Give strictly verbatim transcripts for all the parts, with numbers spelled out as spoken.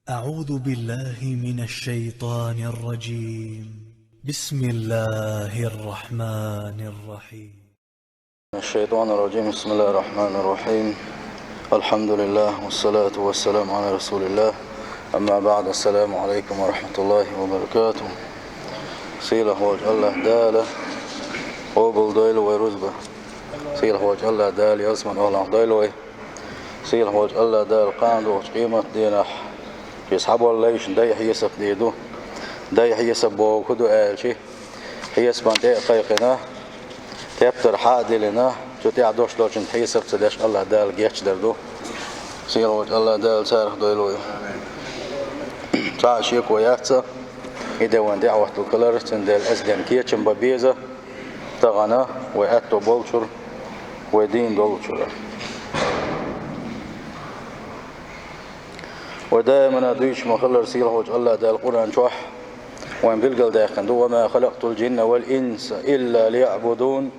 أعوذ بالله من الشيطان الرجيم. بسم الله الرحمن الرحيم. الشيطان الرجيم. بسم الله الرحمن الرحيم. الحمد لله والصلاة والسلام على رسول الله. أما بعد. السلام عليكم ورحمة الله وبركاته. Сийлахь волчу АллахӀ Дала къобалдойла вай рузба. Сийлахь волчу АллахӀ Дала ялсаман охӀланах дойла вай. Сийлахь волчу АллахӀ Дала кхана догӀучу къематдийнахь шен схьаболу лайшна дай хьесап дийр ду. Дай хьесап бохург хӀун ду аьлча, хьесапана тӀе а кхайкхина, тептар схьа а диллина, цу тӀехь дош долчунна хьесап ца деш АллахӀ Дала гечдар ду. Сийлахь волчу АллахӀ Дала царах дойла вай. Цхьа а шеко яц, и де вайн тӀехь хӀотталуш хилар, цундела аса ден кечам бан беза тахана вай аьтто болчуьра, вай дийна долчуьра. Вай даимана дуьйцуш ма-хиллара, сийлахь волчу АллахӀ Дала Къуръан чохь вайн билгалдаьккхина ду: «وما خلقت الجن والإنس إلا ليعبدون».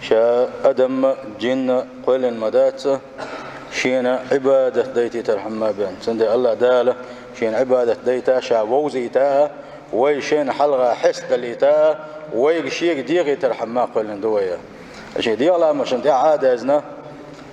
Ша адам а, джин а кхоьллина ма дац, шена Ӏибадат дайтийтархьама бен. Цундела АллахӀ Дала шена Ӏибадат дайта, ша вовзийта а, вай шена хьалха хьестадалийта а, вайга шега дехийтархьама кхоьллина ду вай. Шен дегӀан ламазашна тӀехь а дезна,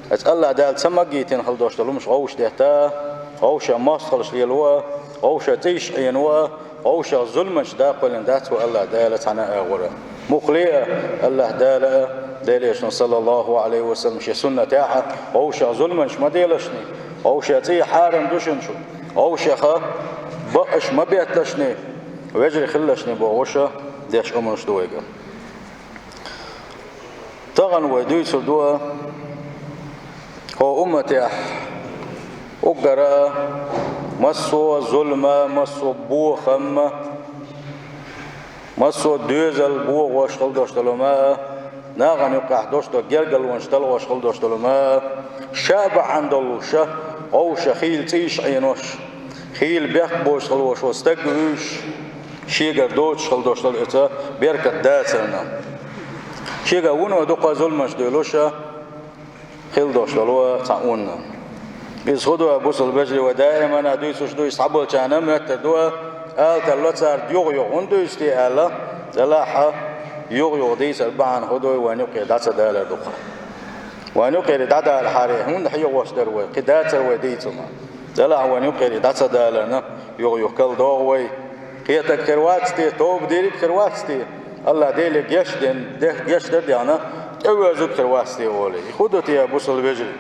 аса АллахӀ Дала ца магийтина хила долуш долу хӀумнаш вовшах детта, вовшах мостагӀалш лело а, вовшах цӀийш Ӏено а, вовшах зуламаш даккхаллин дац вай АллахӀ Дала цхьана а агӀора. Муххале а АллахӀ Дала а, Делан Элчано, саллаллаху Ӏалайхи ва саллам, шен суннатехь а, вовшах зуламаш ма делашний, вовшах цӀий хьарам ду шуна шу, вовшаха бакъаш ма бетталашний, вежарий хилалашний бохуш а деш хӀуманаш ду вайга. Тахана вай дуьйцур ду а, хӀо умматехь уггара а массо а зулма, массо а бохамма, массо а доьзал бохош хила долуш долу ма а, нахана юккъехь долуш долу гергарлонаш талхош хила долуш долу ма а, ша бахьана долуш а, вовшах хийла цӀийш Ӏенош, хийла бехк боцуш хила волуш волу стаг а вуьйш, шегара доцуш хила долуш долу оцу беркат дацарна. Шегара вуно дукха зуламаш дуьйлуш а хила долуш долу цхьа унна. Иза хӀун ду, бусалба вежарий, вай даимана дуьйцуш ду, иза цхьаболчарна моьттур ду, ала тарло цара юха-юха. ХӀунда дуьйцу те аьлла, делахь а юха-юха дийцар бахьана хӀун ду, вайна юккъе дӀа ца далар ду-кх. Вайна юккъера дӀадалахьара, хӀунда хьехош дара вай, кхин дацара вай дийцар ма. Делахь вайна юккъера дӀа ца даларна, юха-юха кара догӀу вай. Кхетарг хир вац те, тоба дийриг хир вац те, АллахӀ Деле гечдина, де-, гечдар а дехна, тӀевоьжург хир вац те олий. И хӀун ду те, бусалба вежарий?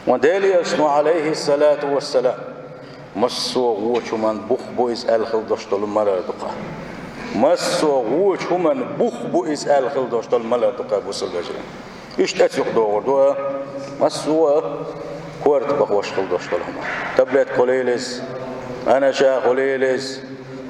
Вайн Делан Элчано, Ӏалайхиссалату вассалам, массо а вочу хӀуманна бух бу иза аьлла хила долуш долу малар ду-кх. Массо а вочу хӀуманна бух бу иза аьлла хила долуш долу малар ду-кх, бусалба вежарий. Иштта эцу юкъа догӀур ду а, массо а корта бахош хила долуш долу хӀума. Таблетка хуьлийла иза, анаша хуьлийла иза,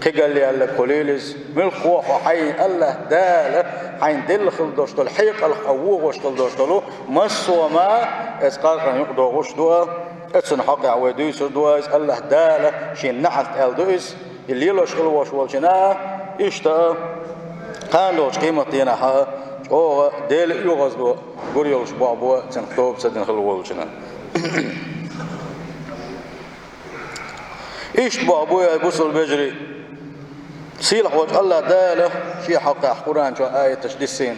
кхин галъяьлларг хуьлийла иза, муьлххо а хьо хьайна АллахӀ Дала хьайна делла хила долуш долу хьекъалх хьо вогӀуш хила долуш долу массо а ма, эцу кхархана юкъа догӀуш ду а, эцунна хьокъехь вай дуьйцур ду а, иза АллахӀ Дала шен неӀалт аьлла ду иза. И лелош хила волуш волчунна а, иштта а, кхана долчу къематдийнахь а, чӀогӀа Делан оьгӀазло гур йолуш бохь бу а, цуьнах тоба ца дина хила волчунна. Иштта бохь бу, ай бусалба вежарий, сийлахь волчу АллахӀ Дала шен хьокъехь Къуръан чохь аяташ диссийна.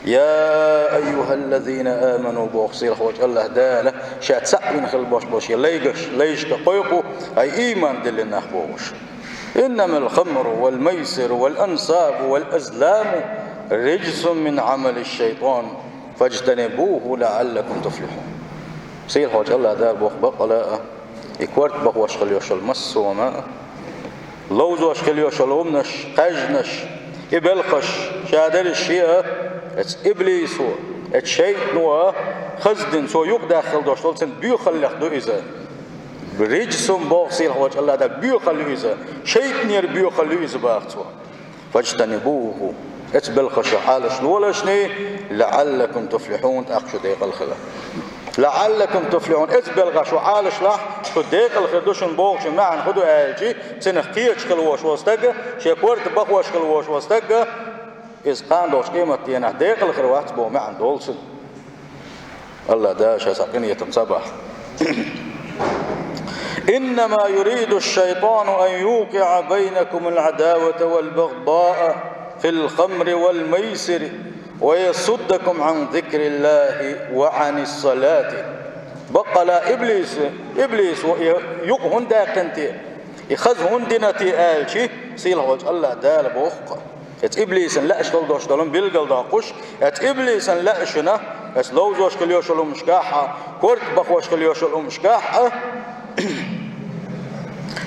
«يا أيها الذين آمنوا», боху сийлахь волчу АллахӀ Дала, ша цхьаъ вина хила болуш болу шен лайгаш, лайшка кхойкху, ай, ийман диллина нах бохуш. «إنما الخمر والميسر والأنصاب والأزلام رجس من عمل الشيطان فاجتنبوه لعلكم تفلحون». Сийлахь волчу АллахӀ Дала боху баккъала а, и корта бахош хила йолуш йолу массо а ма а, ловзош хила йолуш йолу хӀуманаш, кхаьжнаш, и белхаш, ша деллаш шен а, эцу иблисо, эцу шайтано а хаздина, цо юкъадаьхна хила долуш долу, цуьнан боьхаллех ду иза. «Риджсун», боху сийлахь волчу АллахӀ Дала, боьхалла ю иза, шайтанера боьхалла ю иза, баха цо. «فاجتنبوه», эцу белхашах Ӏалаш лолашний, «لعلكم تفلحون», тӀаккха шу декъала хила. «لعلكم تفلحون», эцу белхашах шу Ӏалашлахь, шу декъала хир ду шуна бохучун маьӀна хӀун ду аьлчи, цунах кхеташ хила волуш волу стаг, шен корта бахош хила волуш волу стаг, иза кхана долчу къематдийнахь декъала хир вац боху маьӀна долу цуьнан. АллахӀ Дала ша цхьа къинхетам ца бахь. إنما يريد الشيطان أن يوقع بينكم العداوة والبغضاء في الخمر والميسر ويصدكم عن ذكر الله وعن الصلاة. Баккъала иблис, иблис ва и юкъ хӀунда даьккхина те, и хаза хӀунда дина те аьлча, сийлахьволчу АллахӀ Дала боху-кх. Эцу иблисан лаьаш хила долуш долу билгалдоккхуш, эцу иблисан лаьа шуна, эцу ловзош хила йолуш йолу хӀуманашкахь а, корта бахош хила йолуш йолу хӀуманашкахь а,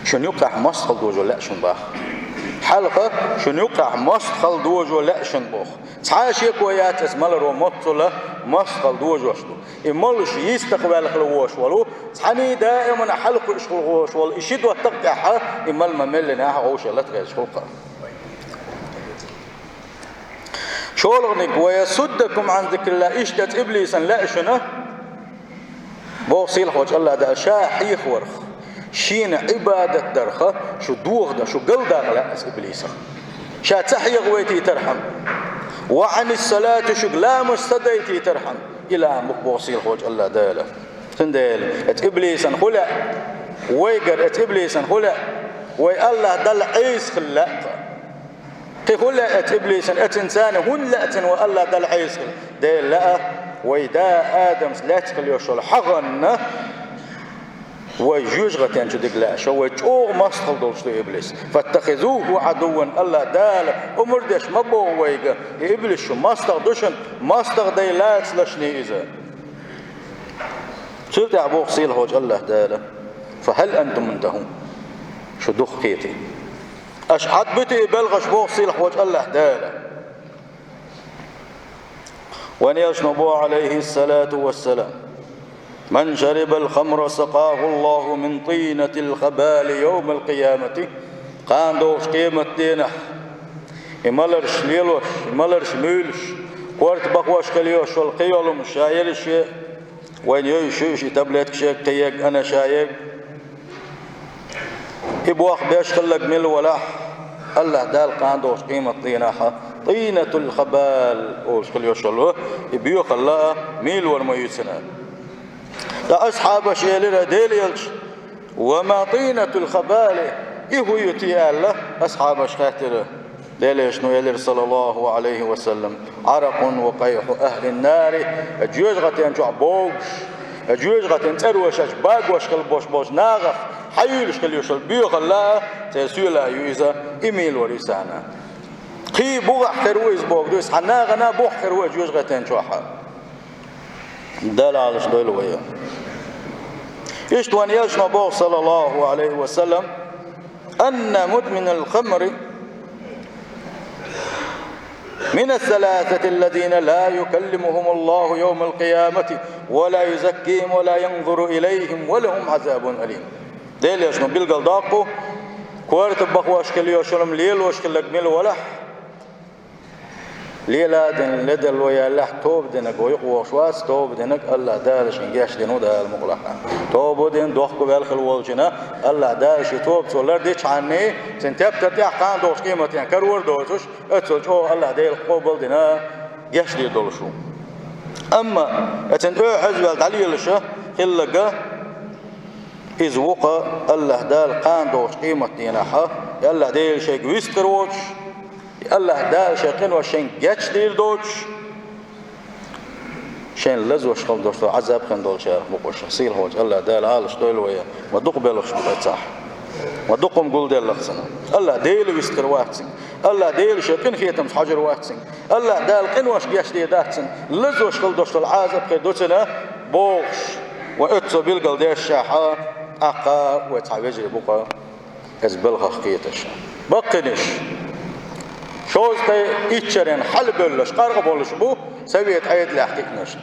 шуна юккъехь мостагӀалла дожо лаьа шуна боху. Хьалха шуна юккъехь мостагӀалла дожо лаьа шуна боху. Цхьа а шеко яц эцу маларо моццула мостагӀалла дожош ду. И молуш йистах ваьлла хила волуш волу, цхьаьний даимана хьалакхуьуш хила волуш волу, и ши доттагӀ тӀехь а, и мала ма-меллинехь а вовшех лата хезаш хилла-кх. ШолгӀаниг: «Ва ясуддакум Ӏан зикриллахь», иштта эцу иблисан лаьа шуна, боху сийлахьволчу АллахӀ Дала, ша хьехаварх, шена Ӏибадат дарх шу дохадан, шу галдаха лаьа эцу иблисах. Ша ца хьехавайтийтархьама, «ва Ӏанис-салати», шуьга ламаз ца дайтийтархьама, и лаам бу-кх боху сийлахьволчу АллахӀ Дала. Цундела эцу иблисан хӀун лаьа, вайгара эцу иблисан хӀун лаьа, вай АллахӀ Далла Ӏеса хила лаьа-кх. Кхин хӀун лаьа эцу иблисан, эццинца царна хӀунда лаьа цуьнан вай АллахӀ Далла Ӏеса хила? Дела лаьа, вай да Адамс лаьцна хила йолуш йолу хьагӀанна вай жоьжахатин чу дика лаьа, ша вай чӀогӀа мостагӀалла долуш ду иблис. «Фаттахизуху Ӏадувван», АллахӀ Дала омра деш ма боху вайга, и иблис шу мостагӀа ду шуна, мостагӀа дай лацалаш шуна иза. Цул тӀаьхьа боху сийлахьволчу АллахӀ Дала: «Фа хьал антум мунтахӀун?» Шу дукха кхетий? Аша Ӏад буьтий и белхаш, боху сийлахьволчу АллахӀ Дала. Вайн элчано боху, Ӏалайхиссалату вассалам: «Ман шарибал хамра сакъахуллаху мин тӀинатил хабали йовмал къиямати». Кхана догӀучу къематдийнахь и маларш лелош, и маларш муьйлуш, корта бахош хила йолуш йолу кхин йолу хӀумнаш ша елла шен, вайна йовзуш ю и таблеткаш ерг, кхин ерг, анаш ерг. И бох беш хилларг мила валахь, АллахӀ Дала кхана догӀучу къематдийнахь тӀинатул хабал олуш хила йолуш йолу и боьхалла а мийла вар ма ю цуьнан. Ткъа асхьабаша элира: «Дела элча, ва ма тӀинатул хабали, и хӀун ю те?» аьлла, асхьабаша хаьттира. Делан элчано элира, саллаллаху Ӏалайхи ва саллам: «Ӏаракъун ва къайхьу ахьлин нари», жоьжахатин чохь богуш, жоьжахатин цӀервешачу багош хила болуш болчу нахах хьайуьйлуш хила йолуш йолу боьхалла а, церан соьла а ю иза, и мийла вар ю царна. Кхин бухахь хир ву иза бохург ду, иза цхьана нахана бухахь хир ву и жоьжахатин чохь. Дала Ӏалаш дойла вай. Иштта вайн элчано боху, саллаллаху Ӏалайхи ва саллам: «Анна мудминал хамри минас саласатиллазина ла юкаллимухумуллаху йовмал къиямати ва ла юзаккихим ва ла янзуру илайхим ва лахум Ӏазабун алим». Делан элчано билгалдоккху, корта бахош хила йолуш йолу хӀума лелош хилларг мила валахь, лела а дина, ледарло яьллехь, тоба динарг вай юкъа вогӀуш вац, тоба динарг АллахӀ Дала шен гечдина ву, Дала мукъалахь. Тоба дина, дохко ваьлла хила волчунна АллахӀ Дала шен тоба цо лардичхьана, цуьнан тептар тӀехь кхана догӀучу къематдийнахь карор доцуш, оццул чӀогӀа АллахӀ Дала къобал дина, гечдийр долуш ву. Амма оцунна оьгӀаз ваьлла дӀалелаш хилларг, иза ву-кх АллахӀ Дала кхана догӀучу къематдийнахь, и АллахӀ Дела шайга вистхир воцуш, и АллахӀ Дала шайн къинош шайна гечдийр доцуш, шайна лазош хила долуш долу Ӏазап хин долчарах бу-кх уьш. Сийлахьволчу АллахӀ Дала Ӏалаш дойла вай, ма дукха белхаш бу эцахь. Ма дукха хӀума гулделлакх цунна. АллахӀ Дела вистхир вац цуьнга. АллахӀ Дела шен къинхетамца хьожур вац цуьнга. АллахӀ Дала къинош гечдийр дац цуьнан. Лазош хила долуш долу Ӏазап хир ду цунна бохуш, вай оццо билгал дешшехь, тӀаккха вай цхьа вежарий бу-кх иза белхах кхеташ. Баккхийнаш, шовзткъе итт шарна хьалабевллаш къаркъа болуш бу совет Ӏедалехь кхиънаш.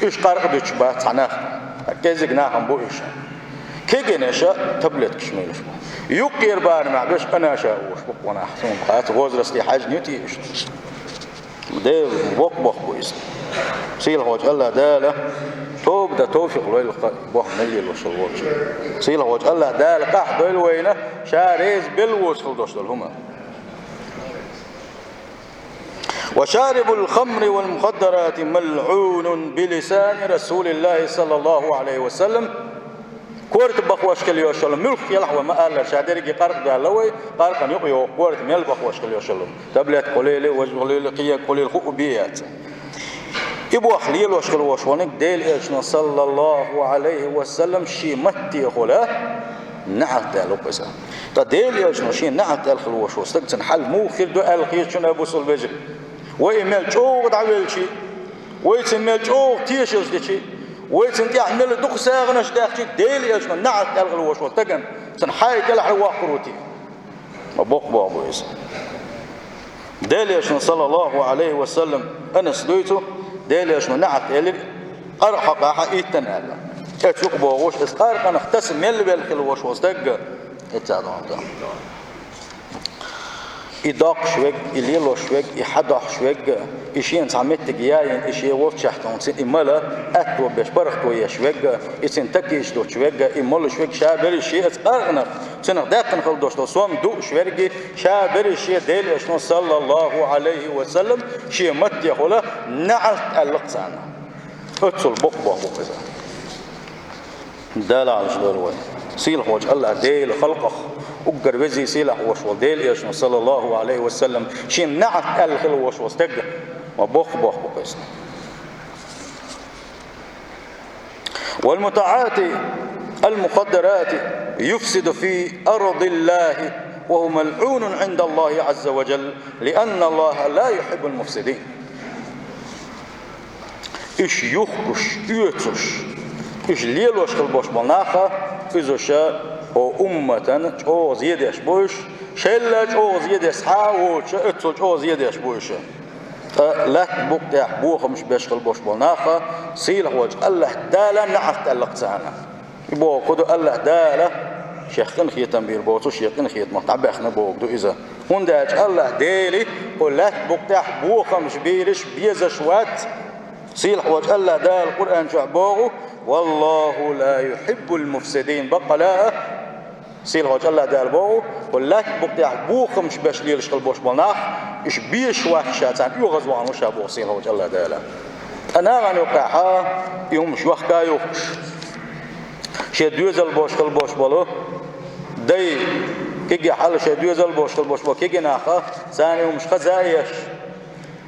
Уьш къаркъа дуьтуш бац цхьа нах, кӀезиг нах-м бу уьш. Кегийнаш таблеткаш муьйлуш бу. Юккъера барамехь берш анаша уьш бу-кх ванахь, суна хац, возрасте хьаьжна ю те уьш. Де, боккха бохам бу иза. Сийлахьволчу АллахӀ Дала тоба дан товфикъ лойла-кх бохам мел лелош волчу. Сийлахьволчу АллахӀ Дала къахьдойла вайна, ша реза белла воцуш хила долуш долу хӀума. «Ва шарибул хамри вал мухаддарати малъунун би лисани Расулиллахи саллаллаху Ӏалайхи ва саллам». Корта бахош хила йиш йолу муьлхха елахь вай ма-аллара, ша дерриге къаркъа даьлла вай, къаркъана юкъа йогӀу корта мел бахош хила йиш йолу. Таблетка хуьлийла, важа хуьлийла, кхин ерг хуьлийла, хуур бен яц. И боху лелош хила волуш волниг Делан Элчано, саллаллаху Ӏалайхи ва саллам, шен маттехула неӀалт аьлла ву иза. Ткъа Делан Элчано шен неӀалт аьлла хила волуш волу стаг, цуьнан хьал муха хир ду аьлла хета шуна, бусалба вежарий? Вай и мел чӀогӀа дӀавелчи, вай цуьнан мел чӀогӀа тешалш дичи, вай цуьнан тӀехь мел дукха сагӀанаш даьхчи, Делан Элчано неӀалт аьлла хила волуш волу стагана, цуьнан хьайн кӀелхьара воккхур ву те? Ма боккха боху бу иза. Делан Элчано, саллаллаху Ӏалайхи ва саллам, Анаса дуьйцу, Делан Элчано неӀалт элира, къаркъа хьокъехь иттанна аьлла. Эцу юкъа богӀуш, иза къаркъанах таса мел велла хила волуш волу стаг, эццахь дохьуш ду. И доккхуш верг, и лелош верг, и хьадохьуш верг, и шена цхьа меттиг яйина, и шен вовчахь тӀе цуьнан и мала аьтто беш, паргӀато еш верг, и цуьнан такийш дуттуш верг, и молуш верг, ша берриш шен эцу къаркъанах, цуьнах даьккхина хила долуш долу сом дууш верг, ша берриш шен Делан Элчано, саллаллаху Ӏалайхи ва саллам, шен маттехула неӀалт аьлла-кх царна. Оццул боккха боху бу иза. Дала Ӏалаш дойла вай. Сийлахь волчу АллахӀ Делан халкъах уггар везий, сийлахь волуш волу Делан Элчано, саллаллаху Ӏалайхи ва саллам, шен неӀалт аьлла хила волуш волу стаг, ма боккха боху бу иза. والمتعاطي المخدرات يفسد في أرض الله وهو ملعون عند الله عز وجل لأن الله لا يحب المفسدين. Уьш юхкуш, оьцуш, уьш лелош хила болуш болу нах, иза ша хӀокху умматан чӀогӀа зен деш бу уьш, шелла чӀогӀа зен деш, цхьа а воцуш, оццул чӀогӀа зен деш бу уьш. Ткъа лаьтта букъа тӀехь бохамаш беш хила болуш болу нах, сийлахь волчу АллахӀ Дала неӀалт аьлла-кх царна. И боху хӀун ду, АллахӀ Дала шех къинхетам бийр боцу, шен къинхетамах дӀабаьхна боху ду иза. ХӀунда аьлча АллахӀ Дела кху лаьтта букъа тӀехь бохамаш бийраш безаш вац. Сийлахь волчу АллахӀ Дала Къуръан чохь боху: «Валлаху ла юхиббул муфсидин». Баккъала а, сийлахь волчу АллахӀ Дала боху, кху лаьтта букъа тӀехь бохамаш беш лелаш хила болуш болу нах, уьш безаш вац ша, царна оьгӀазвахана ву ша боху сийлахь волчу АллахӀ Дала. Ткъа нахана юккъехь и хӀумаш йохка а юхкуш, шен доьзал болуш хила болуш болу дай, кегий хьал шен доьзал болуш хила болуш болу кегий нах, царна и хӀумаш хаза а еш,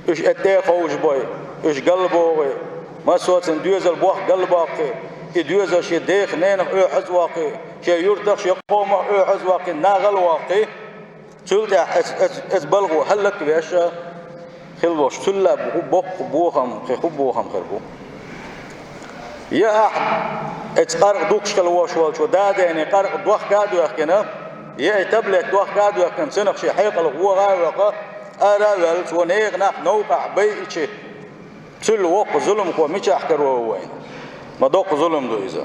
уьш и тӀе а ховшабой, уьш галбохий, массо а цуьнан доьзал бохка галбоккхий, и доьзал шен дех-ненах оьхьаз а воккхий, шен юьртах, шен къомах оьхьаз а воккхий, нахала воккхий, цул тӀаьхьа эц-, эц-, эц балхо хӀаллак а веш, хила волуш, цул а бу-, боккха бохам, кхин хӀун бохам хир бу? Я ахь эца къаркъа дукхаш хила волуш волчо да а деана, къаркъа дохка а доьхкина, я и таблетка дохка а доьхкина, цунах шен хьекъалх вогӀа а воккха, ара а ваьлла, цо нехан нах новкъахь байичи, цул воккха зуламхо мичахь каро ву вайна? Ма доккха зулам ду иза.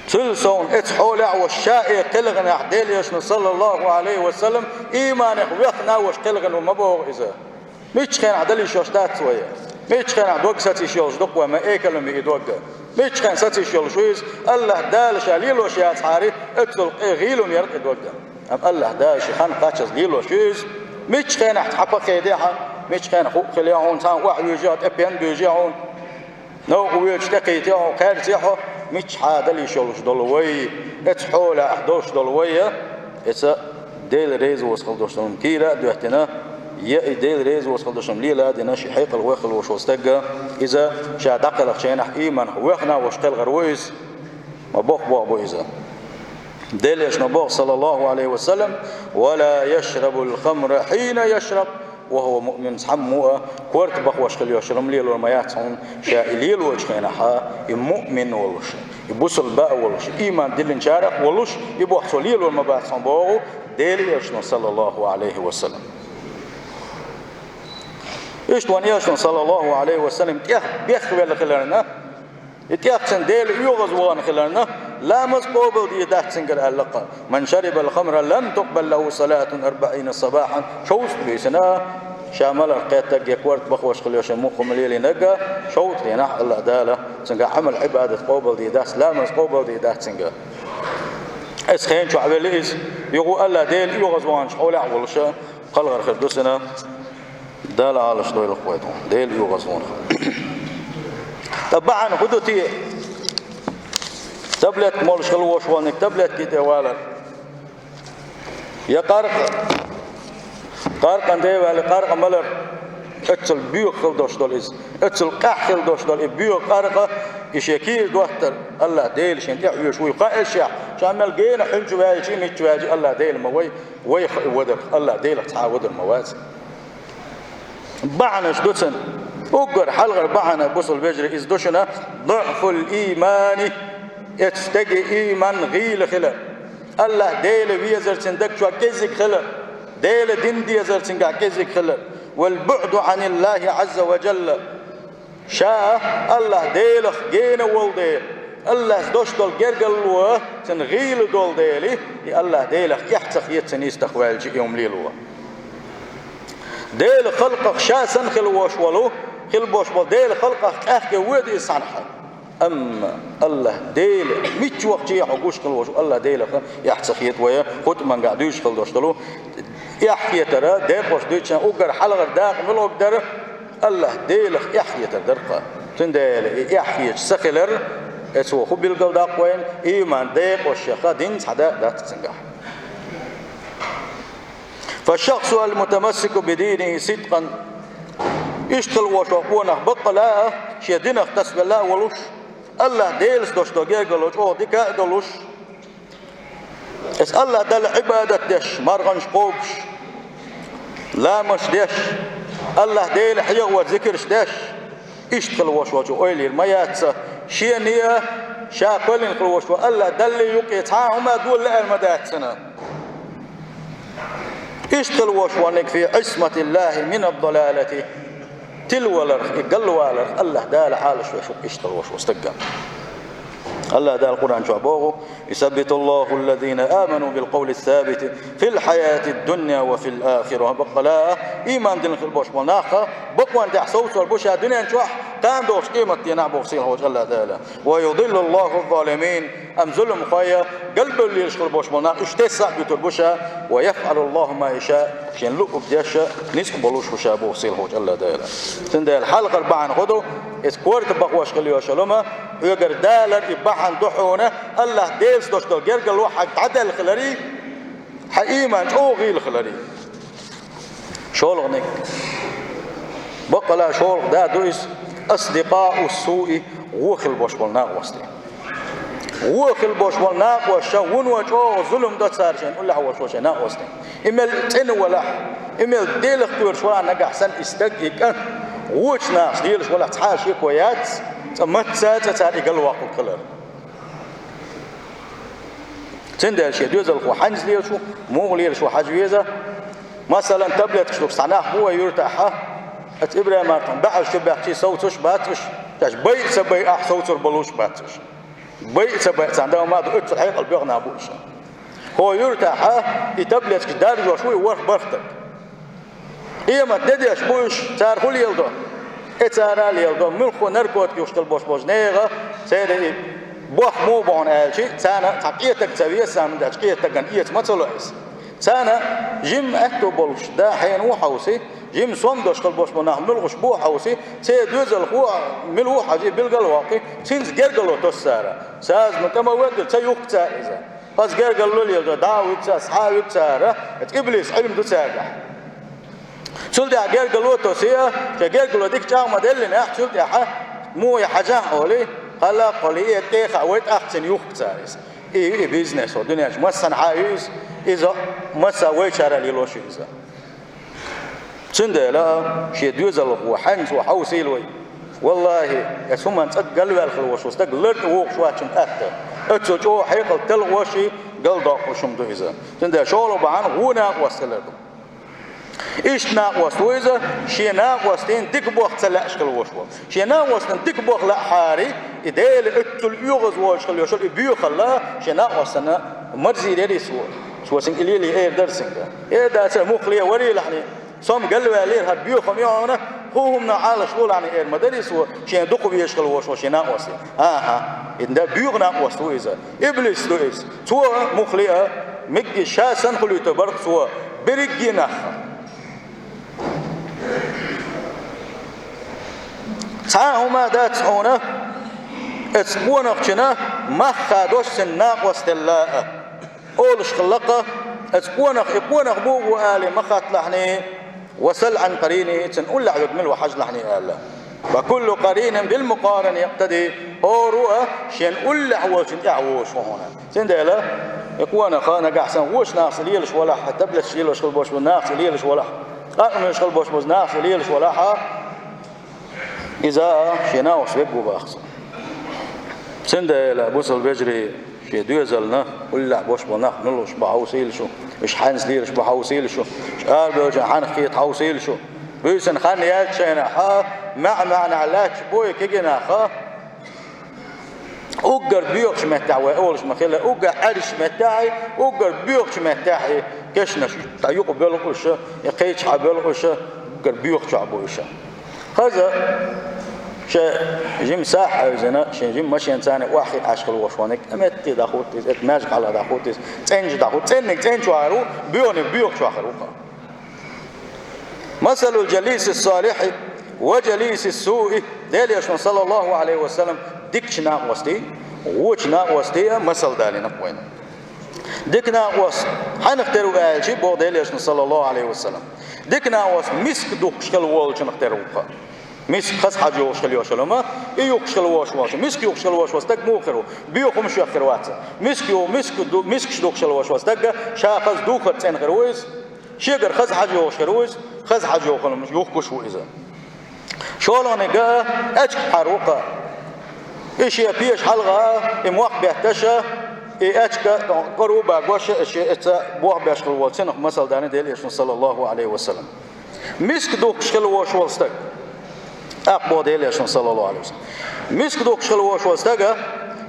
Цул совна эца хьолехь а волуш ша и кхелхинехь Делан Элчано, саллаллаху Ӏалайхи ва саллам, ийманех вехна а волуш кхелхина ву ма боху иза. Миччу хенахь дала йиш йолуш дац вай? Миччу хенахь дог саца йиш йолуш ду-кх вай, ма экалуми и дог? Миччу хенахь саца йиш йолуш ву иза? АллахӀ Дала ша лелош яцахьара, оццул къе гӀийла яра-кх и дог. Амма АллахӀ Дала шен хан кхаччалц лелош ю иза. Миччу хенахь цхьа пхи дехьа, миччу хенахь хӀуъа хилла хьуна, цхьаьна охьавуьйжий хьо, тӀе пен буьйжий хьуна, новкъа воьдуш тӀекхийтий хьо, кхаьрций хьо, миччахьа дала йиш йолуш долу вай, эца хьолехь долуш долу вай, эца Дела резавоцу хила долуш долу кийра а доьттина, я и Дела резавоцу хила долуш лела а дина, шен хьекъал вехала волуш волу стаг, иза ша дӀакхелхачу хенахь ийманах вехна а волуш кхелхар ву иза. Ма боккха боху бу иза. Делан Элчано боху, саллаллаху Ӏалайхи ва саллам: «Ва ла яшрабул хамра хьина яшраб ва хӀува муъмин». Цхьаммо а корта бахош хила йиш йолу хӀума лелор ма яц хьуна, ша и лелочу хенахь, и муъмин волуш, и бусалба а волуш, ийман диллинчарах а волуш, и боху цо лелор ма бац хьуна боху Делан Элчано, саллаллаху Ӏалайхи ва саллам. Иштта вайн Элчано, саллаллаху Ӏалайхи ва саллам, тӀех бехвелла хиларна, и тӀех цуьнан Дела оьгӀаз вахана хиларна, ламаз къобалдийр дац цуьнгара аьлла-кх. «Ман шарибал хамра лам тукъбал лаху салатун арбаӀина сабахьан». Шовзткъа буьйсанна, ша маларх кхеттарг я корта бахош хила йиш йолу муьлхха хӀума лелийнарг, шовзткъа дийнахь АллахӀ Дала цуьнгахь Ӏамал-Ӏибадат къобалдийр дац, ламаз къобалдийр дац цуьнгахь. Эцу хенан чохь велла иза, юха АллахӀ Дела оьгӀаз ваханчу хьолехь а волуш, кхалхар хир ду цуьнан. Дала Ӏалаш дойла-кх вай тхуна, Дела оьгӀаз вахана. Ткъа бахьана хӀун ду те? Таблетка молуш хила волуш волниг таблетки тӀе валар. Я къаркъа, къаркъан тӀе ваьлла, къаркъа малар, эццал боьха хила долуш долу иза, эццал къаьхьа хила долуш долу и боьха къаркъа, и шен кийра доттар, АллахӀ Дела шен тӀе а хьоьжуш вуй, хаьа шех, ша мел гена хьуьнчу ваьлчий, мичча ваьлчий, АллахӀ Дела ма вай, вай хаьа вадар, АллахӀ Делах цхьа а вадар ма вац. Бахьанаш ду цуьнан. Уггар хьалхара бахьана, бусалба вежарий, иза ду шуна дуӀфул иймани, эцу стеган ийман гӀийла хилар. АллахӀ Дела везар цуьнан даг чохь кӀезиг хилар. Дела дин дезар цуьнгахь кӀезиг хилар. Вал буӀду Ӏаниллахи Ӏазза ва Джалла. Ша АллахӀ Делах гена волу дела, АллахӀа дош долу гергарло цуьнан гӀийла долу дела, и АллахӀ Делах эхь ца хета цуьнан йистах ваьлча и хӀума лело. Делан халкъах ша санна хила волуш волу, хила болуш болу Делан халкъах къаьхьа воьду иза цхьанхьа. Амма АллахӀ Дела мичча вахча а хьо гуш хила волуш, АллахӀ Делах эхь ца хета вай, хутӀмангахь дуьйцуш хила долуш долу. Эхь хетара, декъош дуьйцучарна уггар хьалхара дакъа муьлхарг дара, АллахӀ Делах эхь хетар дара-кх. Цундела и эхь хеташ ца хилар, эцо хӀун билгалдаккха вайна, ийман декъош яха дин цхьа дакъа дац цуьнгахь. Фашшахсу ал-мутамассику бидинихи сидкъан. Иштта хила волуш волу къонах баккъала а шен динах тасавелла а волуш, АллахӀ Делаца дош долу гергарло чӀогӀа дика а долуш, иза АллахӀ Далла Ӏибадат деш, марханаш кхобуш, ламазаш деш, АллахӀ Дела хьехавар зикарш деш, иштта хила волуш волчу ойла йийр ма яц цо, шена а, ша кхоьллина хила волуш волу АллахӀ Далла юкъе цхьа а хӀума а дола лаьар ма дац цунна. Иштта хила волуш волниг фи Ӏисматиллахи минад-далалати, тилаваларх, и галваларх АллахӀ Дала хьалаш веш ву иштта хила волуш волу стаг. АллахӀ Дала Къуръан чохь боху: «Юсаббитуллаху аллазина аману бил къавли ссабити фил хьаятид дунья ва фил ахира». Баккъала а, ийман дина хила болуш болу нах бакъонна тӀехь совцор бу ша дуьнен чохь, кхана догӀучу къематдийнахь боху сийлахь волчу АллахӀ Дала. «Ва юдиллуллаху ззалимин». Амма зуламхой, галбевлла лелаш хила болуш болу нах уьш тесса а буьтур бу ша, «ва яфӀалуллаху ма яша», шен луъург деш а, ницкъ болуш ву ша боху сийлахь волчу АллахӀ Дала. Цундела хьалхара бахьана хӀун ду, иза корта бахош хила йолуш йолу хӀума, хьоьгара далар и бахьана ду хьуна, АллахӀ Делаца дош долу гергарло хьайга дӀадаьлла хиларе, хьан ийман чӀогӀа гӀийла хиларе. ШолгӀаниг. Баккъала шолгӀа да ду иза, асдикъаъу ссуи, вон хила болуш болу накъостий. Вон хила болуш болу накъосташа вуно чӀогӀа зулам до цара шайна уллехь волуш волу шайн накъостий. И мел цӀена валахь, и мел Делах кхоьруш валахь, нагахь санна и стаг, и кӀант вочу нахаца лелаш валахь, цхьа а шеко яц, цкъа мацца а цкъа цара и галваккхург хилар. Цундела шен доьзалхо хьаьнца лелаш ву, муха лелаш ву хьажа веза. Масалан, таблеткаш луш цхьа нах бу вай юьртахь, оцу ИбрахӀим-Артан баьхьаш чу баьхчий совцуш бац уьш, шаьш байа ца байа ахь совцур болуш бац уьш. Байа ца байа цхьана дан ма ду, оццул хьекъал боьхна бу уьш. ХӀо юьртахь и таблеткаш даржош ву и ворхӀ-бархӀ стаг. Къемат де деш бу уьш, цара хӀун леладо? Э, цара леладо, муьлххо наркотик юхуш хила болуш болчу нехан, церан и боху муха бу хьуна аьлча, царна цхьа къетаг ца веза, царна даьлча къетаган эца ма ца ло иза. Царна жимма аьтто болуш, да хьенан ву хьовси, жимма сом долуш хила болуш болу нах муьлххуш бу хьовси, церан доьзалхо мила ву хьажий, билгал а воккхий, цуьнца гергарло тосу цара. Цаза ма тӀе ма веддара, ца юхку цара иза. Аса гергарло леладо, дӀа а вуьгу цара, схьа а вуьгу цара, эцу иблис Ӏилма ду цаьргахь. Цул тӀаьхьа гергарло тосий, шайн гергарло дика чӀагӀ ма деллинехь, цул тӀаьхьа муха хьажахь олий, хала а кхоллий, э, тӀехьа вай тӀаккха цуьнан юхку цара иза. И ю и бизнес, хӀо дуьнен чу массанхьа а ю иза, иза масса вайчара лелош ю иза. Цундела шен доьзалхо хьаьнца ву хьовсийла вай. Валлахи, эцу хӀуманна цӀа галваьлла хила волуш ву стаг лар тӀе вогӀуш вац шуна атта. Оццул чӀогӀа хьекъал талхош и, галдоккхуш хӀума ду иза. Цундела шолгӀа бахьана вон накъост хилар ду. Иштта накъост ву иза, шен накъостийн дика боху ца лаьаш хила волуш ву. Шен накъостан дика боху лаьахьара, и Дела оццул оьгӀаз воцуш хила йолуш йолу и боьхалла шен накъостана марзийра яра иза ву. Цо цуьнга и лелий эр дара цуьнга. Эр дацара, муххале варийлахьний, сом галваьллера, хӀара боьхам ю хьуна, хӀун хӀуманах Ӏалашволахьний эр ма дара иза ву, шен дукха везаш хила волуш ву шен накъостий. ХӀан-хӀа, и дан боьха накъост ву иза. Иблис ду иза. Цо муххале а, мегги ша санна хуьлуьйтур бара-кх цо, берригге нах. Цхьа а хӀума дац хьуна, Эцу къонахчунна мах хадош цуьнан накъост хилла а. Олуш хилла-кх, эцу къонах, и къонах буй ала ма хатталахьний, وسل عن قرينه, цуьнан уллехь верг мила ву хьажалахьний аьлла. فكل قرين بالمقارنة يقتدي, хӀора а шен уллехь волчун тӀехь вовзуш ву хьуна. Цундела и къонах нагахь санна вочу нахаца лелаш валахь, таблеташ лелош хила болуш болу нахаца лелаш валахь, къаркъамаш хила болуш болу нахаца лелаш валахь, иза шен накъост верг ву боху цо. Цундела, бусалба вежарий, шен доьзална уллехь болуш болу нах мила лууш бу хьовсийла шу, уьш хьаьнца лелаш бу хьовсийла шу, уьш арабевлча хьанах кхета хьовсийла шу. Буьйсанна хан яьлча шайна хьа, маьӀ-маьӀна лаьтташ бу и кегий нах а. Уггар боьхачу меттехь вай олуш ма хилла, уггар Ӏаьржачу меттехь, уггар боьхачу меттехь и кешнаш дӀа юкъа боьлху уьш, и кхечахьа боьлху уьш, уггар боьхачохь бу уьш. Хаза, шен жима сахь хьевзина, шен жима машен царна охьахиъна Ӏаш хила волуш ваниг, метте дӀахӀутту иза, это маьжга хьалха дӀахӀутту иза, цӀеначу дӀахӀутту, цӀенниг цӀеначу вахар ву, боьханиг боьхачу вахар ву-кха. مثل الجليس الصالح وجليس السوء, Делан Элчано, саллаллаху Ӏалайхи ва саллам, дикачу накъостий, вочу накъостий а масал далийна-кх вайна. Дика накъост хьанах тера ву аьлча, боху Делан Элчано, саллаллаху Ӏалайхи ва саллам, дика накъост миска духкуш хила волчунах тера ву-кха. Миска хаза хьажа йогӀуш хила йолуш йолу ма, и юхкуш хила волуш волчу, миска юхкуш хила волуш волу стаг муха хир ву? Боьха хӀумнаш йохкур вац. Миска ю-, миска ду-, мискаш духкуш хила волуш волу стаг ша хаза духар цӀена хир ву иза. Шегара хаза хьажа йогӀуш хир ву иза, хаза хьажа йогӀу хилла юхкуш ву иза. ШолгӀаниг а аьчка хьар ву-кха. И шен пеша хьалха а, и мох бетташ а, и аьчка кӀора а багош а, и шен эца бох беш хила волу цунах масал далийна Делан Элчано, саллаллаху Ӏалайхи ва саллам. Миска духкуш хила волуш волу стаг. ТӀаккха боху Делан Элчано, саллаллаху Ӏалайхи ва саллам, миска духкуш хила волуш волу стага,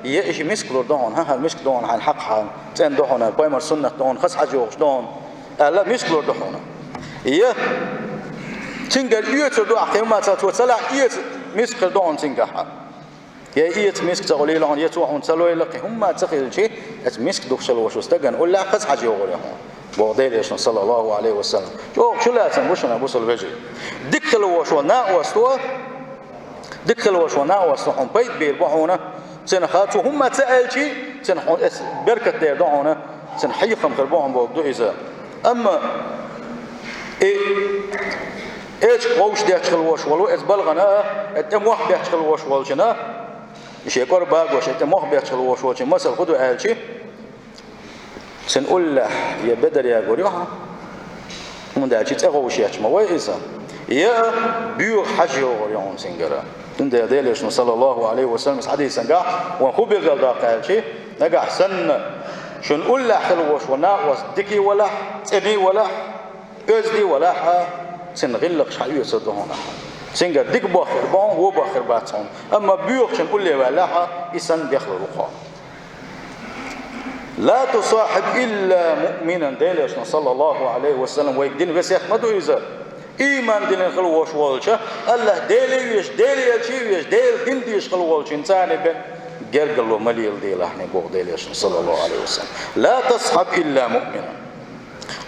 я и ши миска лур ду хьуна, хӀан, хӀара миска ду хьуна, хьайна хьакха хьан цӀена ду хьуна, пайхамар суннат ду хьуна, хаза хьажа йогӀуш ду хьуна, аьлла, миска лур ду хьуна. Я цуьнгара оьцур ду ахь, кхин хӀумма ца, цо ца лаьа, эца миска хир ду хьуна цуьнгахь. Я эца миска ца хуьлийла хьуна, я цо хьуна ца лойла, кхин хӀумма ца хилчи, эца миска духкуш хила волуш волу стагана уллехь хаза хьажа йогӀур ю хьуна, боху Делан Элчано, саллаллаху Ӏалайхи ва саллам. ЧӀогӀа чулацам бу шуна, бусалба вежарий. Дика хила волуш волу накъосто, дика хила волуш волу накъосто хьуна пайда бийр бу хьуна, цунах цо хӀумма ца аьлчи, цунах хьуна эца беркат дер ду хьуна, цунах хьехам хир бу хьуна бохург ду иза. Амма и эчка вовшах детташ хила волуш волу, эца балгӀана а, эца тӀе мох бетташ хила волуш волчунна, и шен кӀора багош, эца тӀе мох бетташ хила волуш волчун масал хӀун ду аьлчи, цуьнан уллехь я бедар ягор ю хьан, хӀунда аьлча цӀе гӀовшеш ма вай иза, я боьха хьажа йогӀур ю хьуна цуьнгара. Цундела Делан Элчано, саллаллаху Ӏалайхи ва саллам, иза хьадисангахь вайна хӀун билгалдоккху аьлчи, нагахь санна шуна уллехь хила волуш волу накъост дикий валахь, цӀений валахь, оьздий валахь а, цуьнан гӀиллакхаш хьаоьцур ду хьуна. Цуьнгара дика боххур бу хьуна, вон боххур бац хьуна, амма боьхачун улле ваьллехь а, и санна дехлур ву хьо. لا تصاحب إلا مؤمنا, Делан Элчано, саллаллаху Ӏалайхи ва саллам, вайга дина весет ма ду иза. Ийман диллина хила волуш волчу, АллахӀ Деле везаш, Делан Элче везаш, Делан дин дезаш хила волчу царна бен гергарло ма леладелахь, боху Делан Элчано, саллаллаху Ӏалайхи ва саллам. لا تصحب إلا مؤمنا.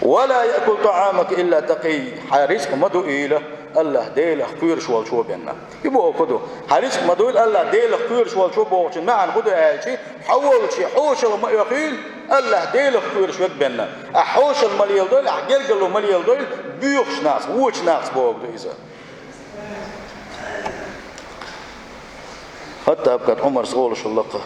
ولا يأكل طعامك إلا تقي. Хьан рицкъ ма дуийла АллахӀ Делах кхоьруш волчо бен. И бохург хӀун ду? Хьан рицкъ ма дуйла АллахӀ Делах кхоьруш волчо бохучун маьӀна хӀун ду аьлчи, хьо волчу хьошалгӀа ма оьхийла АллахӀ Делах кхоьруш верг бен. Ахь хьошалгӀа ма леладойла, ахь гергарло ма леладойла боьхачу нахаца, вочу нахаца бохург ду иза. ХӀаттаб кад Ӏумарс олуш хилла-кх: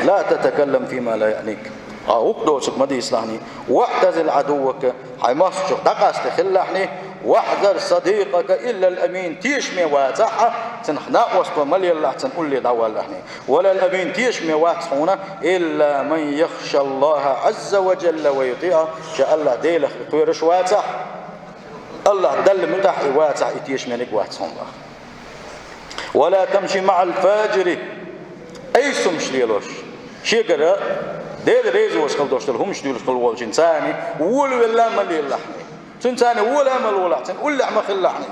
لا تتكلم فيما لا يعنيك. Хьан хӀух доцург ма дийцалахьний. واعتزل عدوك, хьайн мостагӀчух дӀакъаста хилалахьний. واحذر صديقك إلا الأمين, тешаме вацахь а, цуьнан накъосто ма лелалахь, цуьнан улле дӀавалалахьний. ولا الأمين, тешаме вац хьуна, إلا من يخشى الله عز وجل ويطيعه, ша АллахӀ Делах и кхоьруш вацахь, АллахӀ Далла муьтӀахь и вацахь, и тешамениг вац хьуна. ولا تمش مع الفاجر, айса хӀумнаш лелош, шегара Дела резавеш хила долуш долу хӀумнаш дуьйлуш хила волчун царна волавелла ма лелалахьний. Цуьнан царна вола а ма лолахь, цуьнан уллехь ма хилалахьний.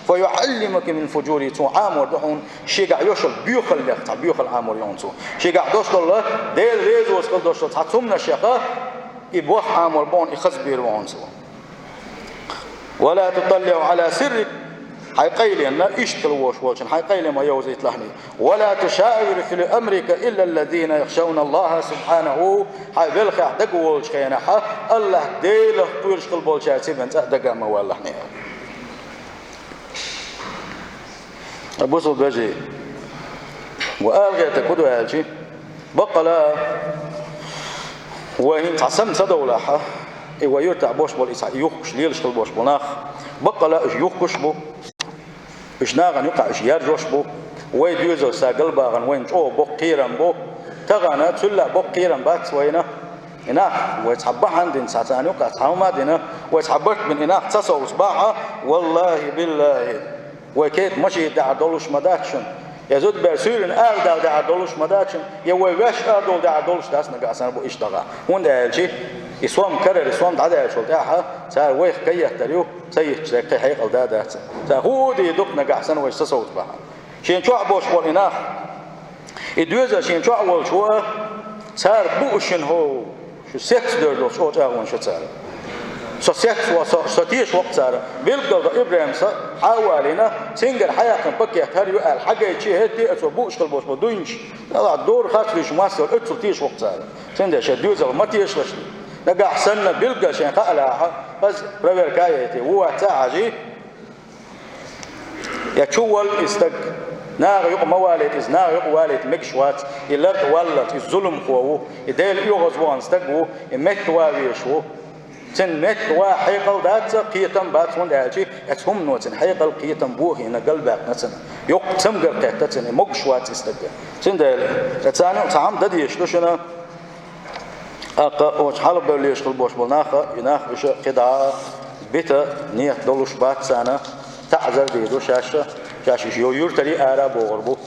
فيعلمك من فجوره, цо Ӏамор ду хьуна, шегахь йолуш йолу боьхаллех цхьа боьхалла Ӏамор ю хьуна цо. Шегахь долуш долу Дела резавеш хила долуш долу цхьацца хӀуманех и бохам Ӏамор бу хьуна, и хаза бийр бу хьуна цо. ولا تطلع على سرك, Хьайн къайленна иштта хила волуш волчун хьайн къайле ма йовзийталахь. «ولا تشاور في أمرك إلا الذين يخشون الله سبحانه». Хьайн велхехь дагаволучу хенахь АллахӀ Делах кхоьруш хила болчаьрца бен цӀа а дага ма валлахь. Бусалба вежарий, ва ала гӀертарг хӀун ду аьлча, баккъала вай хӀинца цхьа сама ца довлахь, и вай юьртахь болуш болу и цхьа юхкуш лелаш хила болуш болу нах, баккъала уьш юхкуш а бу, уьш нахана юкъахь уьш яржош а бу, вай доьзалш ца галбахана вайна чӀогӀа боккха кхерам бу, тахана цул а боккха кхерам бац вайна. И нах вай цхьа бахьана дина, цхьа царна юкъахь цхьа хӀума а дина, вай цхьа барт бина и нах ца совцабахь, валлахӀи, биллахӀи, вай кепа машина тӀехь долуш ма дац шуна, я зудабер суьйранна ала дала тӀехь долуш ма дац шуна, я вай ваьш а долу тӀехь долуш дац нагахь санна бу иштта дагахь. ХӀунда аьлча и сом карара, и сом дӀадаьллачул тӀаьхьа цара вайх кхайеттар ю, ца йитча дерг кхин хьекъал да дац. Цара хӀун а дийр ду-кх нагахь санна вай ца совцабахь. Шен чохь болуш болу и нах, и доьзал шен чохь волчо, цара бу шуна хӀо, шу сецца дер долуш чӀогӀа чӀагӀонаш ю цара. Со сецца ву, со, со теша ву-кх цара. Билггал до ИбрахӀима са хьа а валийна, цуьнгара хьаяьккхина пакет хӀара ю аьлла, хьагайча хӀетте а цо бууш хила болуш бу дуйнаш. Аллахь дуьхьал харц дуьйцуш массо а оццул теша ву-кх цара. Цундела шайн доьзалх ма тешалаш. Нагахь санна билггал шайна хаалахь, хаза проверка а яйта, ву вац а хьажий. Я чу валла и стаг, наха юкъа ма валийта иза, наха юкъа валийта мегаш вац, и лартӀа валлалц, и зуламхо ву, и Делан оьгӀазвахана стаг ву, и меттаван везаш ву. Цуьнан меттаван хьекъал дац, кхетам бац, хӀунда аьлча оцу хӀумано цуьнан хьекъал, кхетам бохийна, галбаьккхина цуьнан. Йоккха цамгар кхетта цуьнан, и могуш вац и стаг. Цундела, царна юкъа цхьа хӀума дан дезаш ду шуна. ТӀаккха оцу хьалхабевллера хила болуш болу нах, и нах уьш кхидӀа а бита нийят долуш бац царна, таӀзар дийр ду шаьш, шаьш уьш ю-, юьртара ара а богӀур бу,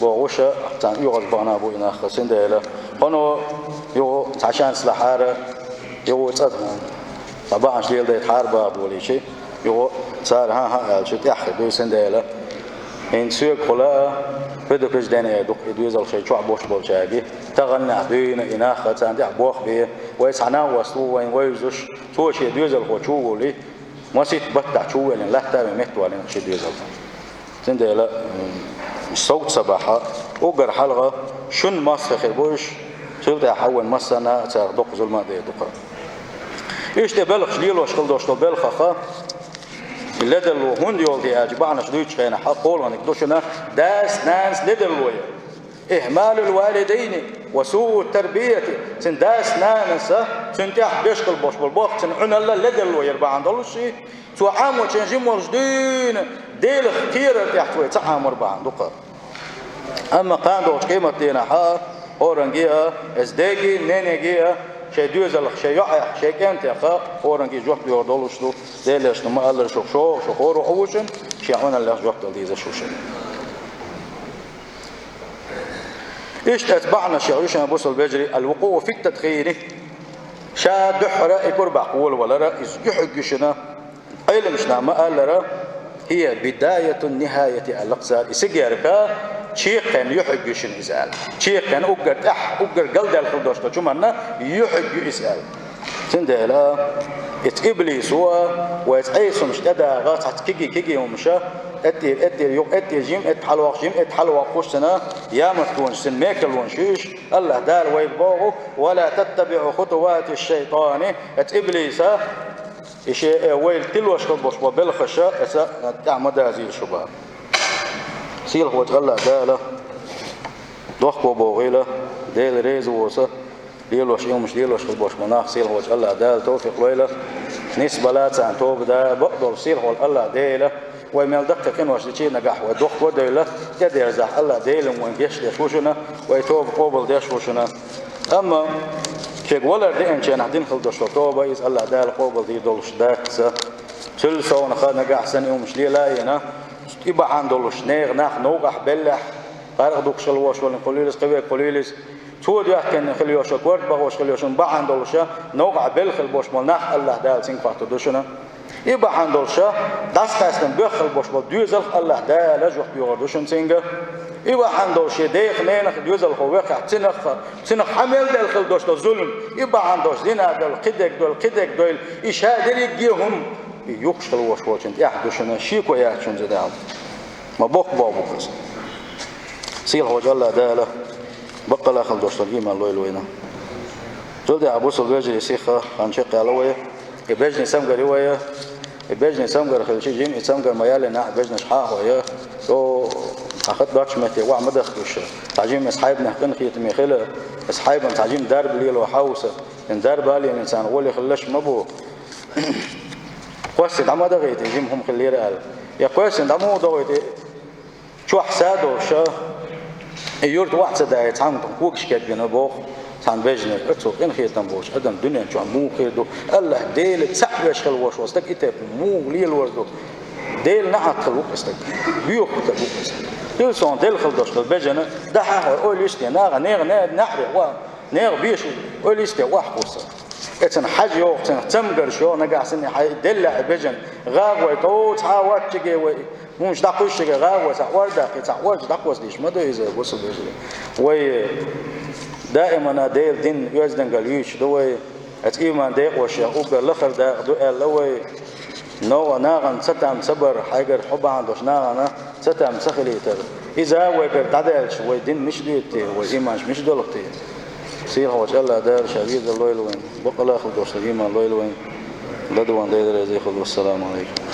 бохуш, царна оьгӀаз бахана бу и нах, цундела. Хьуно юха цхьа шанс лахьара, юха цӀа, цхьа бахьанаш леладайта хьарбаха болийчи. Юха цара хӀан-хӀа аьлча, тӀаьхьа хир ду, цундела. ХӀинца соьгахула а предупреждение ду-кх и доьзал шайн чохь болуш болчаьрга. Таханлернехь дуьйна и нах а царна тӀехь бохбе, вай цхьа накъост ву вайна вевзаш, цо шен доьзалхо чу а волий, масийтта баттахь чу а веллина, латта а вен меттавалийна шен доьзалхо. Цундела, м, совца ца бахь, уггар хьалха шуна мостагӀий хир бу уьш, цул тӀаьхьа вайн массарна а царах доккха зулам а дер ду-кх. Иштта белхаш лелош хила долуш долу белхах, и ледарло хӀунда йолу те аьлча, бахьанаш дуьйцучу хенахь кхоалгӀаниг ду шуна дас-нанас ледарло яр. إهمال الوالدين وسوء التربية. Цуьнан дас-нанас цуьнан тӀехь беш хила болуш болу боху, цуьнан Ӏуналла ледарло яр бахьана долуш, цо Ӏамочун жима волуш дуьйна Делах кхерар тӀехь цо вай ца Ӏамор бахьана ду-кх. Амма кхана долчу къематдийнахь а хӀоранге а, иза деге а, ненеге а, шайн доьзалх, шайн йоӀех, шайн кӀентех а хӀоранге жоп лоьхур долуш ду. Делан Элчано ма-аллара, шух шо, шух хӀора хьу ву шуна, шен Ӏуналлех жоп дала дезаш ву шуна. Иштта оцу бахьанашех ю шуна, бусалба вежарий, الوقوع في التدخين. Ша дуьххьара и курбакх волавалара, иза юьхьиг ю шуна. Ӏеламнаха ма-аллара, هي بداية النهاية аьлла-кх цара. И сигарка чекхъенна юьхьиг ю шуна иза аьлла. Чекхъенна уггар тӀехь, уггар галдаьлла хила долуш долчу хӀуманна юьхьиг ю иза аьлла. Цундела иза иблисо вайца Ӏеса хӀумаш тӀедагӀа, цхьацца кегий-кегий хӀумаш, эттӀера, эттӀера, юха эттӀера жима, этта хьалавоккхуш, жима, этта хьалавоккхуш цуьнан ямартлонаш, цуьнан мекарлонаш ю уьш. АллахӀ Дала вайга боху: ولا تتبعوا خطوات الشيطان. Иза иблиса, и шен, э, вайла тилош хила болуш болу белхаш, иза тӀехь ма дазийла шу боху. Сийлахьчу АллахӀ Дала дохко бохийла, Дела реза воцу, лелош и хӀумаш лелош хила болуш болу нах Сийлахьчу АллахӀ Дала тавфикъ лойла, нисбала царна тоба да, бакъдолуш Сийлахьчу АллахӀ Дела вай мел даккхий къинош дичи нагахь вай дохко а девлла, тӀедерзахь АллахӀ Дела вайн гечдеш ву шуна, вай тоба къобалдеш ву шуна. Амма шега валар деанчу хенахь дина хила долуш долу тоба, иза АллахӀ Дала къобалдийр долуш дац. Цул совнаха нагахь санна и хӀумаш лела а йина, и бахьана долуш нехан нах новкъахь беллехь, къаркъа дукхаш хила волуш волу кхулилис, кхин верг кхулилис, цо доьхкина хила йолуш, корта бахош хила йолуш, бахьана долуш, новкъахь белла хила болуш болу нах АллахӀ Дала цуьнга хоттур ду шуна. И бахьана долуш, дӀасакъаьстина боьхна хила болуш болу доьзалх АллахӀ Дала жоп йогӀур ду шуна цуьнга. И бахьана долуш шен дех-ненах доьзалхо вехахь, цуьнах, цуьнах хьа мел даьлла хила долуш долу зулам, и бахьана долуш зина а долу, кхидерг долу, кхидерг дойлу, и ша дерриге а хӀума Юхкуш хила волуш волчун тӀехь ду шуна, шеко яц шуна цу тӀехь. Ма боккха боху бу иза. Сийлахьчу АллахӀ Дала баккъалла хила долуш долу ийман лойла вайна. Цул тӀаьхьа, бусалба вежарий, сиха хан чекхъяла вай. И бежанийн цамгар ю вай. И бежанийн цамгар хилча, жима и цамгар ма яллинехь, бежанаш хьан а хьо я. Цо хьан хатта доцчу метте охьа ма дахкалуш. Цхьа жима иза хьайбанех къинхетаме хила, иза хьайбан цхьа жима дарба лело хьовса. Ин дарба а лелийна царна гӀоле хилалаш ма бу. Кхоьссина дӀа ма дохуьйту, жима хӀума хиллера аьлла. Я кхоьссина дӀа муха дохуьйту, чохь са а долуш, и юрт охьа ца даьлла, цхьамма когаш кегбина боху, цхьана бежане, оцу къинхетам болчу адам дуьнен чохь муха хир ду, АллахӀ Дела цхьаъ веш хила волуш волу стаг и тайпа муха лелор ду. Делан неӀалт хила ву-кх и стаг, боьха стаг ву-кх и стаг. Хила суна делла хила долуш долу бежана, дахьа а хьо ойла йисте, наха, нехан, нехан, неӀаре, ва, нехан беша ойла йисте охьакхуссу. Эцна хьажа йогӀу, цуьнан цамгарш йогӀу, нагахь санна хьайн деллехь и бежана гӀагӀой, тов цхьа а ваччиге вай, хӀунаш дӀакхуьссиге гӀагӀой, цхьа ордаккхий, цхьа орча дӀакхосса дийш ма ду иза, бусалба вежарий. Вай даимана Делан дин оьздангалла юьйцуш ду вай, эцу ийман декъошех уггар лахара дакъа ду аьлла вай. НогӀа нахана цатам ца бар, хьайгара хьо бахьана долуш нахана цатам ца хилийтар. Иза а вайгара дӀадаьлча, вай дин мича дуьту те, вай ийманаш мича долу те? Сийлахьчу АллахӀ Дала ша везар лойла вайн, баккъалла хила долуш долу ийман лойла вайн. ЛадогӀарна Дела реза хуьлда. Вассаламу алейкум.